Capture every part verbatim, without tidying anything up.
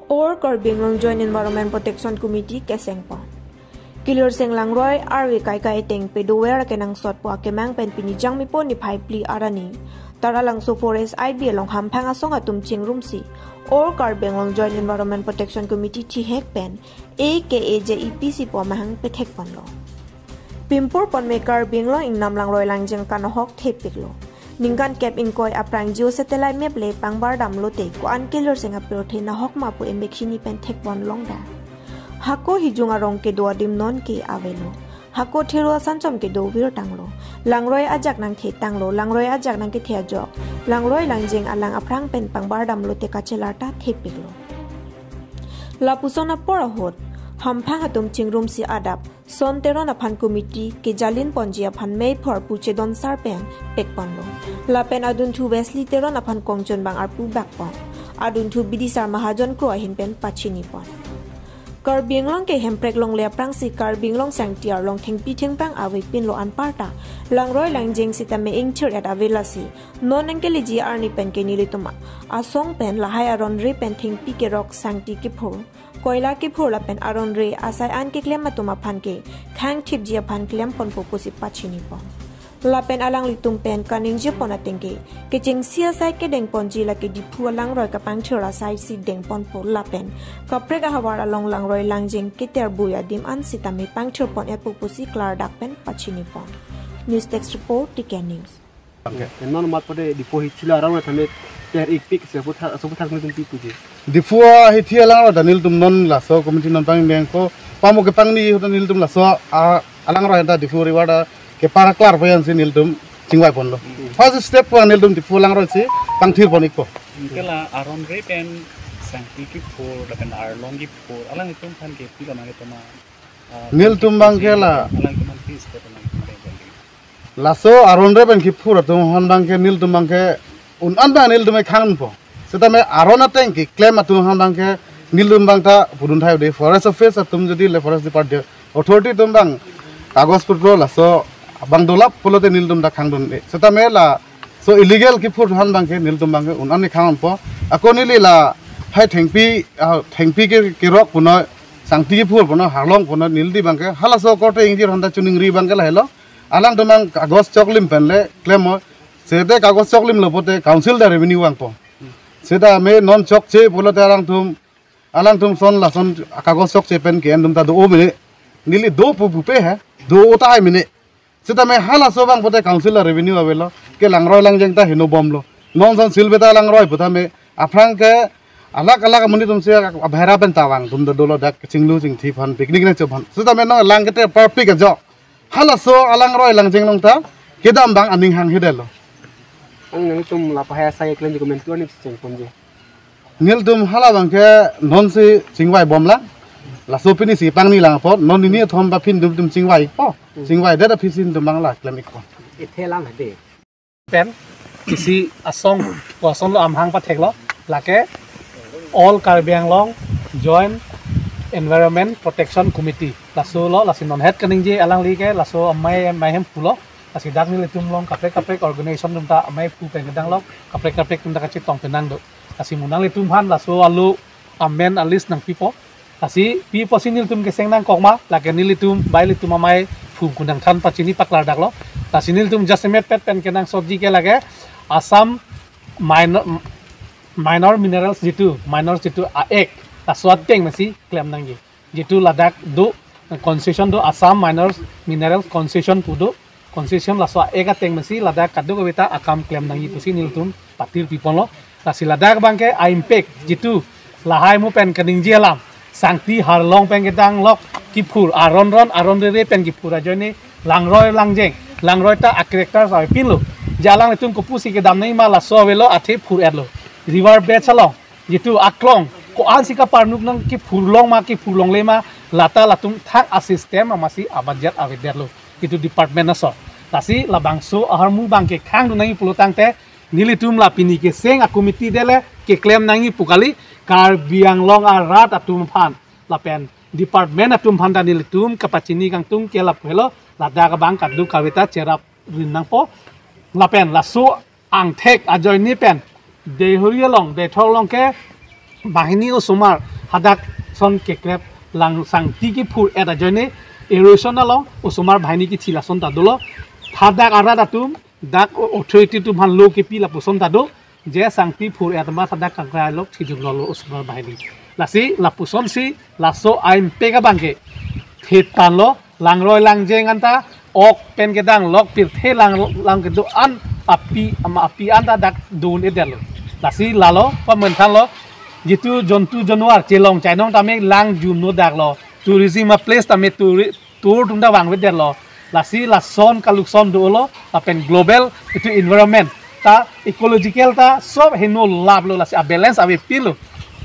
All Karbi Anglong Joint Environment Protection Committee kesengpon. Kilirseng langroi arve kaikai ateng pedover kenangsot pu akemang pen pini Jangmipo niphai phli arni Taralangso Forest I B along hamphang asong atum chingrumsi All Karbi Anglong Joint Environment Protection Committee thihek pen A K A J E P C pu amahang pethekponlo. Pimpur ponme Karbi Anglong ingnam langroi langjeng kanohok thepiklo. Ningkan kep ingkoi aphrang Jio satellite map le pangbardam lote ko-an kilirseng apirthe nahok ma pu emek hini pen thekpon longda. Hako hijung arong kedo adim non ke avelo. Hako thero asanchom kedo virtanglo. Langroi ajak nangthetanglo. Langroi ajak nangkethe ajok. Langroi langjeng alang aphrang pen pangbardam lote kachelar ta thepiklo. Lapuson apor ahut, hamphang atum chingrumsi adap Son Teron aphan committee kejalin ponji aphan mei phor pu Chedon Sar pen pekponlo. Lapen adunthu Wesley Teron aphan kongchon bang arpu bakpon. Adunthu Bidisar Mahajon Kro ahin pen pachinipon. Karbi Anglong ke Hemprek longle aphrangsi Karbi Anglong sangti arlong thengpi thengphrang avepinlo anparta langroi langjeng sitame ingthir-et ave lasi non nangkeleji arni pen ke nelitum asong pen lahai aron re pen thengpi kerok sangti kephur, koila kephur lapen aron re asai an keklem atum aphan ke khang thipji aphan klemponpo pusi pachinipon. Lapen alanglitum pen kaningjepon ateng ke kechengsi asai kedengponji lake Diphu alangroi kapangthir asai si dengponpo lapen kaprek ahavar along langroi langjeng keter bui adim an sitame pangthirpon-etpo pusi klardak pen pachinipon. News Desk Report, T K News. Non mat pade Diphu hithi alangroi tame ter ikpik se puthak, so puthak nelitum pi puji. Diphu ahithi alangroi ta nelitum non laso committee non pangdengpo, pamo kepangni ahut nelitum laso a alangroi ta Diphu river ta kepaklar payan si nelitum chingvaiponlo. First step pu nelitum Diphu alangroi si pangthirpon ikpo. Kela aron re pen sangti kephur lapen arlong kephur alanglitum aphan ke pilo nangketoma, ah, nelitum bang kela alangtum aphan pi step nangtum deng jali. Laso aron re pen kephur atum aphan bang ke nelitum bang ke un-an bang nelitum khangpo. Sitame aron ateng keklem atum aphan bang ke nelitum bang ta pudun thai de forest office atum jodi le forest department authority atum bang kagos putro laso bang dolap pulote nelitum ta khangdunde. Sitame laso illegal kephur aphan bang ke nelitum bang ke un-an khangpo. Ako neli lahai thengpi, ah, thengpi ke kerok puno sangti kephur puno harlong puno neli bang ke halaso korte ingjir aphan ta choningri bang ke lahelo. Alangtum bang kagos choklim pen le klemmo. Seta kagos choklimlo pote council ta revenue vangpo. Seta me non chokche pulote alangtum, alangtum son lason kagos chokche pen ke-en atum ta do-o mene. Neli do pu pupe he. Do-o tahai mene. Seta me halaso bang pote council ta revenue avelo. Ke langroi langjeng ta heno bomlo. Non son sil beta langroi pu tame aphrang ke alak alak amonit atum si abhera pen ta vang atum ta dolo dak chinglu chingthi aphan picnic nangchophan. Seta me non lang kete parpik ajo. Halaso alangroi langjeng along ta kedam bang aning hanghe detlo. Ang nelitum lapu hai asai klemji komentu ani chengponji. Nelitum hala bang ke non si chingvai bomlang. Laso pini si pangni lang apot non nini athom ba phin dum tum chingvai ikpo. Hmm. Chingvaidet aphi si nelitum bang la klem ikpo. Ithe lang hade. Pen isi asong, ko asong lo amhang patheklo, lake All Karbi Anglong Joint Environment Protection Committee. Laso lo, lasi non het kaningje alangli ke, laso amei, amei hem pulo, lasi dak nelitum along kaprek kaprek organization atum ta amei pu pen kedang lo, kaprek kaprek atum ta kachetong penang do. Lasi mo nanglitum aphan laso alo amen a list nangpipo. Lasi pipo si nelitum keseng nangkok ma, lake nelitum, bai nelitum amei phum kunang than pachini paklardaklo. Lasi nelitum jasemet pet pen kenangsotji ke lake Assam Minor, Minor Minerals jitu, Minor jitu a-Act, laso ateng masi klem nangji. Jitu ladak do concession do, Assam Minor Minerals Concession pu do, concession laso a-Act ateng masi ladak kadokave ta akam klem nangji pusi nelitum patir piponlo. Lasi ladak bang ke a-impact jitu lahai mo pen kaningje alam, sangti harlong pen kedang lok kephur, aron ron aron rere pen kephur ajoine langroi langjeng, langroi ta a-character avepinlo. Je alanglitum kopusi kedam nangji ma, laso avelo, athe phur-etlo. River bed along jitu aklong ko-an si kaparnuk nang, kephurlong ma kephurlongle ma, lata latum thak a-system amatsi a-budget avedetlo. Jitu department aso. Lasi labangso ahormu bang ke khangdun nangji pulo tangte, nelitum la pini keseng a-committee dele keklem nangji pu kali, Karbi Anglong arat atum aphan lapen department atum aphan ta nelitum kapachini kangtung ke lapu helo, ladak abang kadokave ta cherap rin nangpo. Lapen laso angthek ajoine pen Deihori along, Deithor along ke banghini osomar Hadak son kekrep lang sangti kiphur-et ajoine erosion along osomar banghini kithi lason ta dolo. Hadak arat atum dak authority atum aphan lo kipi lapuson ta do. Je sangti phur-et amat hadak kangkrai lok thiduk lolo osomar banghini. Lasi lapusonsi laso a-impact abangke thetan lo, langroi langjeng anta, ok pen kedang lok pirthe lang, lang kedo-an api, ama api anta dak dun-edetlo. Lasi lalo pamenthan lo, jitu jontu januar chelong chainong tame lang jumno daklo. Tourism a-place tame turi-, tour atum ta vangvedetlo. Lasi lason kaluson dolo, lapen global itum environment ta, ecological ta sob heno laplo, lasi a-balance avepinlo.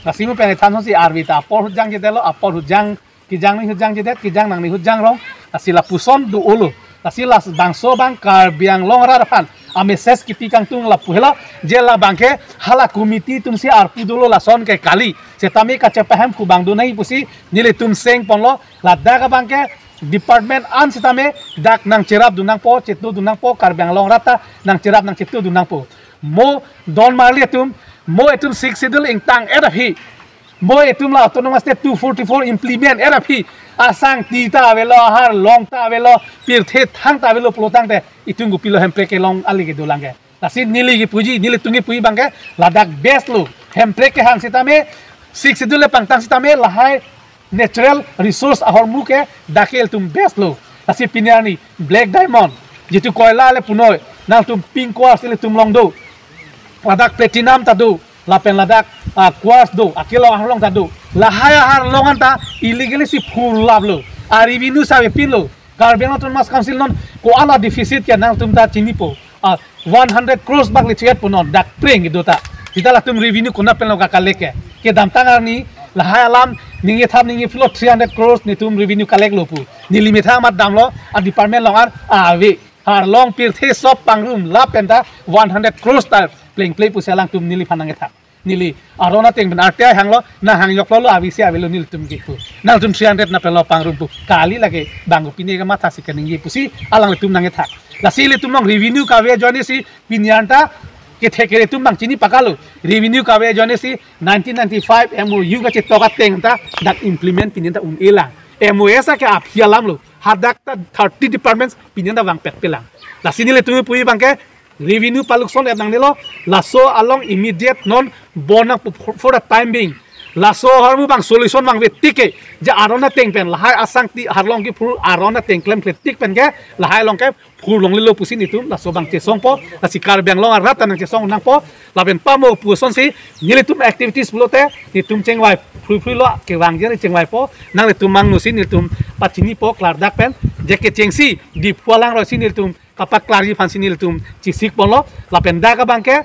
Lasi mo pen thansonsi arvi ta apor ahut jangjedetlo, apor ahut jang, kejang ni ahut jangjedet, kejang nang ni ahut jangrong. Lasi lapuson dolo. Lasi labangso abang Karbi Anglong arat aphan a-message kipi kangtung lapu helo, je labangke hala committee atumsi arpu dolo lason ke kali. Setame kachepahem kubang dunai pusi nelitum sengponlo. Ladak abangke department an setame dak nangcherapdun nangpo, chetodun nangpo, Karbi Anglong arat ta nangcherap nangchetodun nangpo. Mo don marli atum, mo itum Sixth Schedule ingtang-et aphi, mo itum la Autonomous State two forty-four implement-et aphi, asangti ta avelo, aharlong ta avelo, pirthe thang ta avelo pulo tangte itum kopilo Hemprek kelong ali kedolang ke. Lasi neli kipuji, nelitum kipuji abangke ladak best lo. Hemprek kehang setame Sixth Schedule le pangtang setame lahai natural resource ahormu ke dak ke ilitum best lo. Lasi pini arni black diamond, jitu koila le punoi, nangtum pink quartz ilitum along do, ladak platinum ta do, lapen ladak, ah, quartz do, akelong aharlong ta do. Lahai aharlong anta illegally si phurlaplo. A-revenue sa avepinlo. Karbi Anglong Autonomous Council non ko-an a-deficit ke nangtum ta chinipo. Ah, one hundred crores bak le chiyat punon dak preng kedo ta. Sita latum revenue konat penlo ka-collect ke. Kedamtang arni lahai alam ningje thap ningje phli three hundred crores netum revenue collect lo pu. Neli methang amat damlo, a-department along ar ave. Aharlong pirthe sob pangrum lapen ta one hundred crores ta plengple pusi alangtum neliphan nangkethak. Neli aron ateng pen R T I hanglo, nang hang yok lolo, avisi avelo nelitum kipu. Nangtum three hundred na penlo pangrum pu. Kali lake bangko pini kematha si keningje pusi alanglitum nangkethak. Lasi ilitum along revenue kave ajoine si pini anta kethe kere atum abang chini pakalo. Revenue kave ajoine si nineteen ninety-five M O U kachetok ateng ta dak implement pini anta un-elang. M O S ake aphi alam lo. Hadak ta thirty departments pini anta vangpet pelang. Lasi nelitum puji abangke revenue palukson-et nangnelo, laso along immediate non bon nang for, for the time being. Laso aharmu abang solution vangve tik ke, ja aron ateng pen, lahai asangti aharlong kiphur aron ateng klemkle tik pen ke, lahai along ke phurlonglelo pusi netum laso abang chesongpo, lasi Karbi Anglong arat ta nangchesong nangpo, lapen pamo pusonsi nelitum activities pulote netum chengvai phruiphruilo, kevangji chengvaipo, nanglitum mangnusi netum pachinipo klardak pen, je kechengsi Diphu alangroi si nelitum kapaklarji aphansi nelitum chesikponlo, lapen dak abangke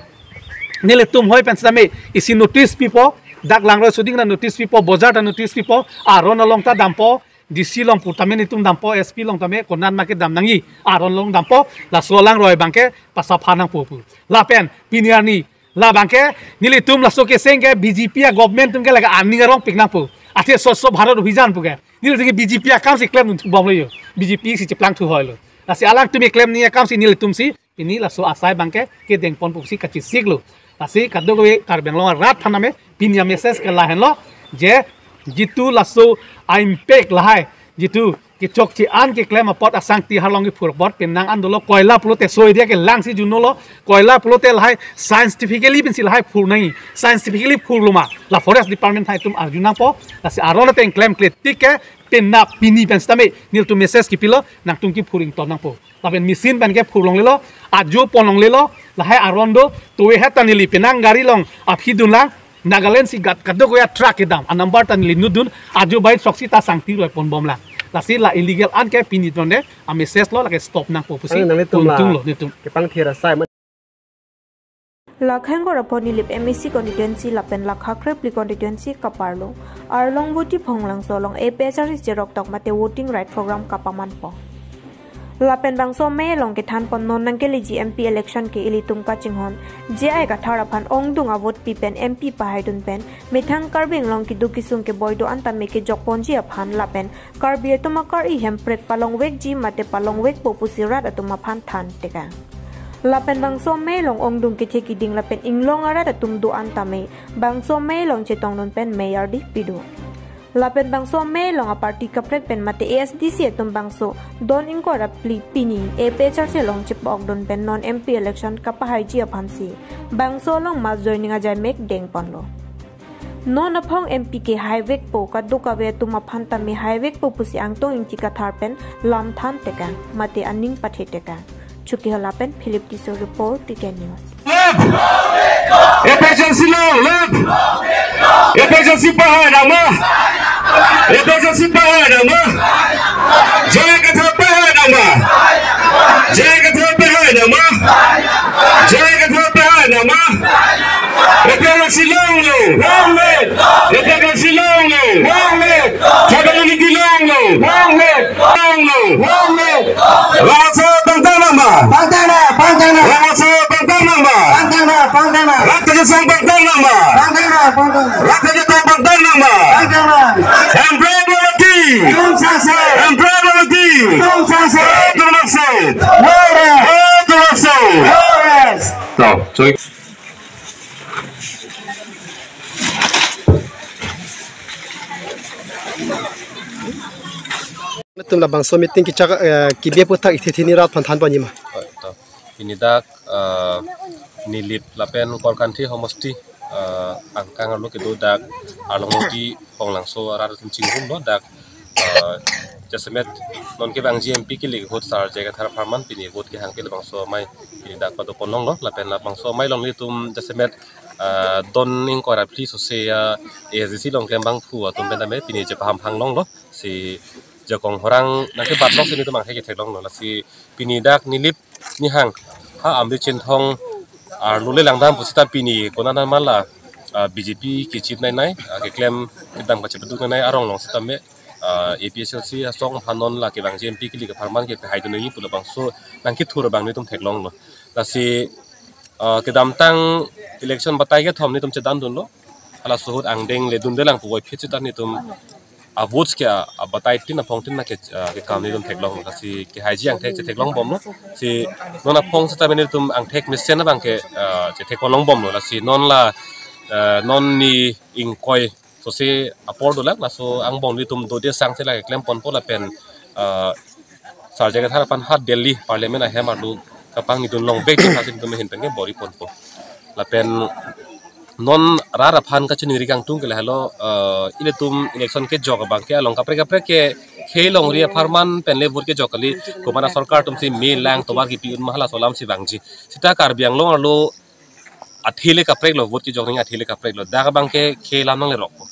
nelitum hoi pen setame isi notice pipo, dak langroi suding na notice pipo, bojar ta notice pipo, aron along ta dampo, D C along putame netum dampo, S P along tame konat ma kedam nangji, aron along dampo, laso alangroi abangke pasapha nangpo pu. Lapen pini arni labangke nelitum laso keseng ke B J P a-government atum ke lake aning arongpik nangpo. Athe Swachh Bharat Abhiyan pu ke nelitum ke B J P akam si klemdun thubomlo yo. B J P si cheplangthu hoilo. Lasi alangtum keklem nangji akam si nelitum si pini laso asai abangke kedengponpo pusi kachesiklo. Lasi kadokave Karbi Anglong arat aphan tame pini a-message ke lahenlo, je jitu laso a-impact lahai, jitu kechokche an keklem apot, asangti aharlong kiphur apot, penang an dolo, koila pulote so area ke langsi junolo, koila pulote lahai scientifically pensi lahai phur nangji, scientifically phurlo ma, la forest department atum arju nangpo, lasi aron ateng klemkle tik ke, penap pini pen setame nelitum message kipilo, nangtum kiphur ington nangpo. Lapen machine pen ke phurlonglelo, ajo ponlonglelo, lahai aron do, towe het ta neli penang gari along aphi dunlang, Nagaland si gat kadokave a-truck kedam, a-number ta neli nutdun, ajo bai throksi ta sangti roi ponbomlang. Lasi la illegal an ke pini tone a-message lo, lake stop nangpo pusi. Ang nang netum la. Tunglo netum. Kepangthir asai ma. La Khengkor apot Nilip M A C constituency lapen la Khakrepli constituency kaparlo arlong Voti Phonglangso along A P H L C cheroktok mate voting right program kapamanpo. Lapen bangso amei along kethanpon non nangkeleji M P election ke ilitum kachinghon J I Kathar aphan ongdung a-vote pi pen M P pahaidun pen methang Karbi Anglong keduk kesung keboi do-an tame kejokponji aphan lapen Karbi atum akar-i Hemprek palongvekji mate palongvekpo pusi rat atum aphan than tekang. Lapen bangso amei along ongdung kethe kiding lapen inglong arat atum do-an tame bangso amei along chetongdun pen mei ardi pido. Lapen bangso amei along aparty kaprek pen mate A S D C atum bangso don ingkoi ra phli pini A P H L C along chepa-okdun pen non M P election kapahaiji aphansi bangso along mass joining ajai mek dengponlo. Non aphong M P ke haivekpo, kadokave atum aphan tame haivekpo pusi Angtong Ingti Kathar pen lam than tekang mate aning pathe tekang. Chuki Hela pen Philip Tisso report, T K News. Left! A P H L C long live! A P H L C pahai dama! A P H L C pahai dama! J I Kathar pahai dama! J I Kathar pahai dama! J I Kathar pahai dama! A P H L C long long! Long live! A P H L C long long! Long live! Thadar Ningti long long! Long live! Long long! Long live! Rangso pangtang nangma! Pangtang na, pangtang na! Rangso pangtang nangma! Pangtang na, pangtang na! Rat kejasong pangtang nangma! Pangtang na, pangtang na! Rat kejasong pangtang nangma! Pangtang na! Emperor Lomati! Tum sase! Emperor Lomati! Tum sase! Tum sase! No rest! Tum sase! No rest! Stop. Sorry. Tum labangso meeting kechak, eh, kebi aphuthak ithi thini rat aphan thanpon jima. To, pini dak, eh, Nilip lapen Korkanthi homosti, eh, angkang arlo kedo dak Arlong Moti Konglangso arat atum chingrumlo dak, eh, jasemet non kevangji M P kili ahut Sar J I Kathar apharman pini vote kehang ke labangso amei pini dak padoponlonglo lapen labangso amei along nelitum jasemet, eh, don ingkoi ra phli sose, eh, A S D C along klembangphu atum pen tame pini chepaham hanglonglo si jakong horang nangkebatlok si nelitum angthek ketheklonglo lasi pini dak Nilip nihang ha Amri Chinthong arlo le langdam pusita pini konat an mala, ah, B J P kechip nai nai, ah, keklem kedam kachepeduk nai nai arong along sitame, ah, A P H L C asong aphan non la kevangji M P kili apharman kepahaidun nangji pu labangso nangkethur abang nelitum theklonglo. Lasi, ah, kedamtang election batai kethom nelitum chedandunlo. Halaso ahut angdeng ledunde lang puvoiphit sita nelitum a votes ke a, abatai tin aphong tin na ke, ah, kekam nelitum theklong. Lasi kehaiji angthek chetheklongbomlo. Si non aphong sitame nelitum angthek mesen abang ke, ah, chetheklongbomlo. Lasi non la, ah, non ni ingkoi sose apor dolang. Laso angbong nelitum dode sangse la keklemponpo lapen, ah, Sar J I Kathar aphan ha Delhi Parliament ahem arlo kapangni dunlongvek chepha si nelitum ahin pen ke bor-iponpo. Lapen non rat aphan kachiningri kangtung ke lahelo, eh, ilitum election kejok abang ke along kaprek kaprek ke khei longri apharman pen le vote kejok kali, komat asorkar atum si me lang tovar kipi un ma halaso alam si vangji. Sita Karbi Anglong arlo athe le kapreklo, vote kejok nangji athe le kapreklo. Dak abang ke khei alam nanglerokpo.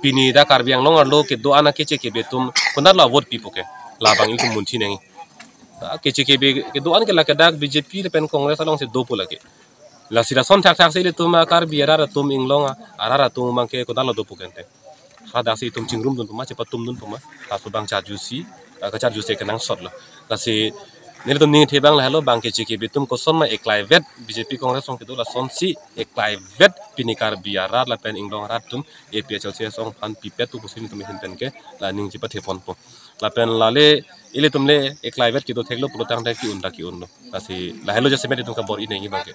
Pini dak Karbi Anglong arlo kedo-an akeche kebe atum konatlo vote pipo ke? Labang ilitum munthi nangji. Dak keche kebe kedo-an ke lake dak B J P lapen Congress alongsi dopo lake. Lasi lason thakthak si ilitum a Karbi arat atum inglong a, arat atum abang ke konatlo dopo ke ante. Hadaksi itum chingrumdunpo ma, chepatumdunpo ma, laso abang charjusi, ah, kacharjusi kenangsotlo. Lasi nelitum ningthe abang lahelo, bang keche kebe atum kosonma eklaivet B J P Congress along kedo lasonsi eklaivet pini Karbi arat lapen inglong arat atum A P H L C asong aphan pipet pu pusi nelitum ahin pen ke la ning chepatheponpo. Lapen lale ilitum le eklaivet kedo theklo pulotangte ke-un ta ke-unlo. Lasi lahelo jasemet itum kabor-i nangji abang ke.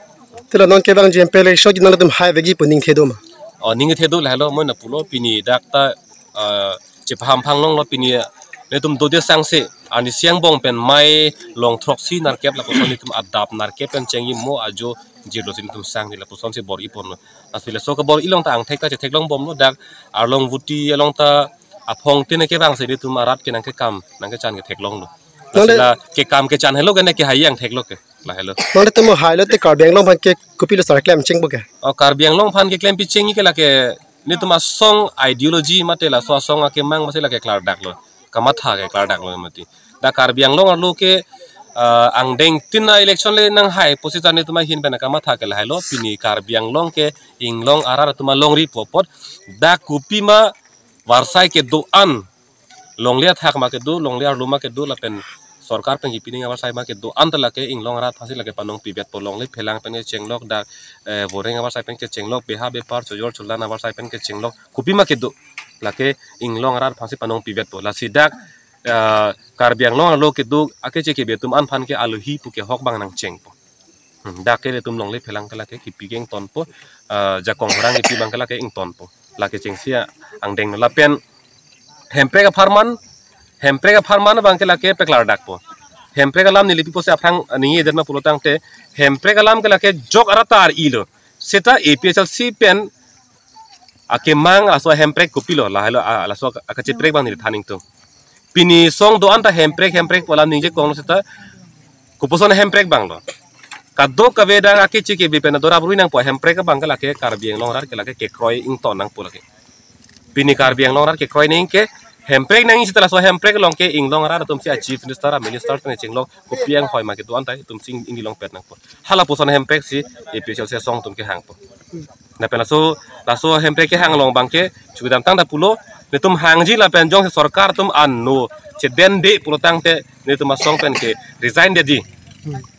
Tila non kevangji M P election ke nangtum haivekji pu ningthe do ma? O, ningthe do lahelo, moi na pulo pini dak ta, ah, chepaham hanglonglo pini, ah, nelitum dode sangse arnisi angbong pen mei long throksi nerkep lapuson nelitum adap nerkep pen chengji mo ajo jirlo si nelitum sangji lapusonsi bor-iponlo. Lasi laso kabor-i along ta angthek ta chetheklongbomlo, dak Arlong Voti along ta aphong tin kevangsi nelitum arat ke nangkekam nangkechan ketheklonglo. Nang Lasi de- la kekam kechan helo ke ne kehaiji angtheklo ke. Lahelo. Nangtum hailo te Karbi Anglong aphan ke kopilo sar klem chengpo ke? O, Karbi Anglong aphan keklem picheng ke lake nelitum asong ideology mate laso asong akemang masi lake klardaklo. Kamatha ke klardaklo mati. Dak Karbi Anglong arlo ke, ah, angdeng tin a-election le nanghai pusi jan nelitum ahin pen kamatha ke lahelo, pini Karbi Anglong ke inglong arat atum alongri pu apot dak kopima varsai kedo-an longle athak ma kedo, longle arlo ma kedo, lapen sorkar pen kipi nangji avarsai ma kedo-an ta lake inglong arat aphansi lake panong pivetpo. Longle phelang pen kechenglok, dak, eh, voreng avarsai pen kechenglok, beha bepar chojor cholan avarsai pen kechenglok, kopima kedo, lake inglong arat aphansi panong pivetpo. Lasi dak, eh, Karbi Anglong arlo kedo akeche kebe atum an aphan ke alohi pu kehok abang nangchengpo. Hmm, dak ke netum longle phelang ke lake kipi ke ingtonpo, ah, jakong horang kipi abang ke lake ingtonpo. Lake chengsi angdeng lapen hemprek apharman, hemprek apharman abang ke lake peklardakpo. Hemprek alam neli pipo si aphrang ningjedet ma pulo tangte, hemprek alam ke lake jok arat ta ar-ilo. Seta A P H L C pen akemang aso hemprek kopilo, lahelo, ah, laso akacheprek abang neli than ingtung. Pini song do-an ta hemprek, hemprek pu alam ningje kong seta kopuson hemprek abang lo. Kadokave dang akeche kebe pen adorap rui nangpo, hemprek abang ke lake Karbi Anglong arat ke lake kekroi ington nangpo lake. Pini Karbi Anglong arat kekroi nangji ke hemprek nangji seta laso hemprek along ke inglong arat atum si a chief minister, a minister tene chenglok kopi anghoi ma kedo-an ta itum si ingdi longpet nangpo. Hala puson hemprek si A P H L C asong atum kehangpo. Lapen laso, laso hemprek kehang along abang ke chukidamtang ta pulo, netum hangji lapen jongsi sorkar atum ano chedende pulo tangte netum asong pen ke resign detji.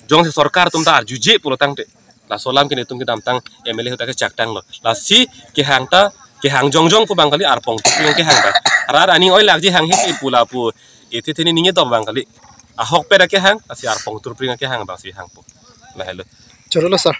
Jongsi sorkar atum ta arjuje pulo tangte, laso alam ke netum kedamtang M L A ahut ta kechaktanglo. Lasi kehang ta, kehang jongjong pu abang kali, arpong turpring kehang ta. Arat aning oilakji hanghe pu lapu, iti tini ningje dop abang kali. Ahokpet akehang, lasi arpong turpring akehang abang si hangpo. Lahelo. Chorolo sir.